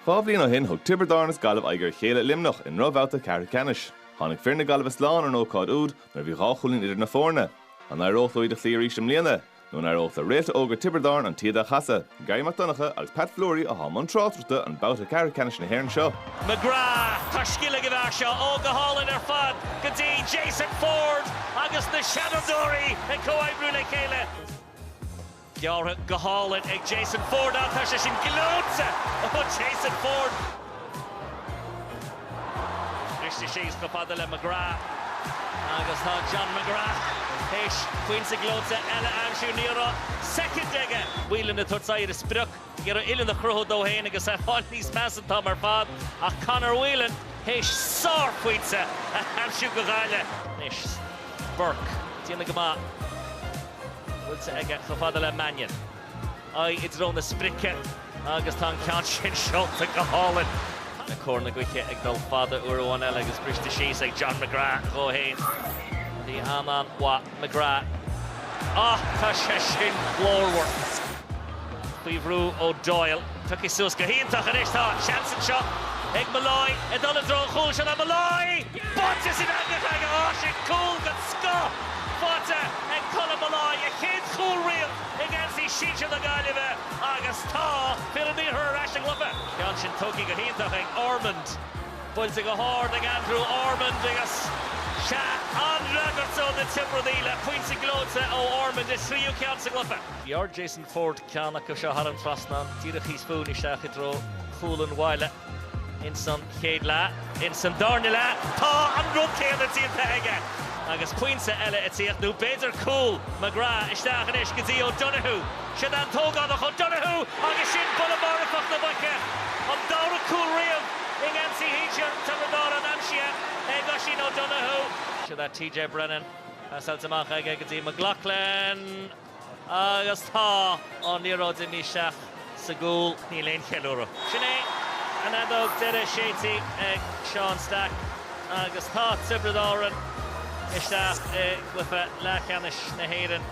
Dhá bhliain ó shin, thug Tiobraid Árann is Gaillimh aghaidh ar a chéile i Luimneach i ndrochbhabhta ceathrú ceannais. Tháinig fir na Gaillimhe slán ar an ócáid úd nuair a bhí dhá chúilín idir na foirne. An éireodh leo iad a chloí arís i mbliana? Nó an éireodh le réalta óga Tiobraid Árann an taoide a chasadh? Garry Mac Donncha agus Pat Fleury atá i mbun tráchtaireachta an babhta ceathrú ceannais na hÉireann seo. McGrath, tá scil ag an bhfear seo, ó go hálainn ar fad go dtí Jason Forde agus na Seanfhondúirí ag comhoibriú le chéile. Gearrtha go hálainn ag Jason Forde. Á, tá sé sin gleoite ó Jason Forde. Briste síos chomh fada le McGrath agus tá John McGrath théis pointe gleoite eile a aimsiú. Ní raibh soicind aige. Whelan ag tabhairt aghaidh ar a sprioc, ag iarraidh uillinn a chruthú dó féin agus é ag fáil níos measa an t-am ar fad ach Conor Whelan théis sárphointe a aimsiú do Ghaillimh. Anois Burke ag déanamh go maith. Buailte aige chomh fada le Mannion. Aghaidh i dtreo na sprice agus tá an ceann sin seolta go hálainn. Cóir na gaoithe ag dul fada uair amháin eile agus briste síos ag John McGrath dhó fhéin. Bhí an-an-mhaith McGrath. Ach tá sé sin glórmhar. Faoi bhrú ó Doyle. Tugtha suas go hiontach anois. Tá seans anseo ag Molloy ag dul i dtreo an chúil. Seo é Molloy! Buailte san eangach aige. Á, sin cúl den scoth faighte ag Colm Molloy. A chéad chúl riamh i ngeansaí sinsir na Gaillimhe agus tá fir an iarthair ar ais sa gcluiche. Ceann sin tugtha go hiontach ag Ormond. Buailte go hard ag Andrew Ormond agus sea, an-fhreagairt ó na Tiobradaigh le pointe gleoite ó Ormond, a thríú ceann sa gcluiche. Ghearr Jason Forde ceann acu seo thar an trasnán, díreach thíos fúinn isteach i dtreo chúl an bhaile ins an chéad leath. Ins an darna leath tá an rud céanna déanta aige agus pointe eile ag tíocht, nó b'fhéidir cúl, McGrath isteach anois go dtí O'Donoghue. Sin an t-ógánach O'Donoghue agus sin buille marfach na muice, an dara cúl riamh i ngeansaí shinsir Tiobraid Árann aimsithe ag Oisín O'Donoghue. Sin é TJ Brennan, pasáilte amach aige go dtí McLoughlin agus tá an liathróid imithe isteach sa gcúl. Níl aon cheiliúradh. Sin é an fheadóg deiridh séidte ag Seán Stack agus tá Tiobraid Árann isteach i gcluiche leathcheannais na hÉireann.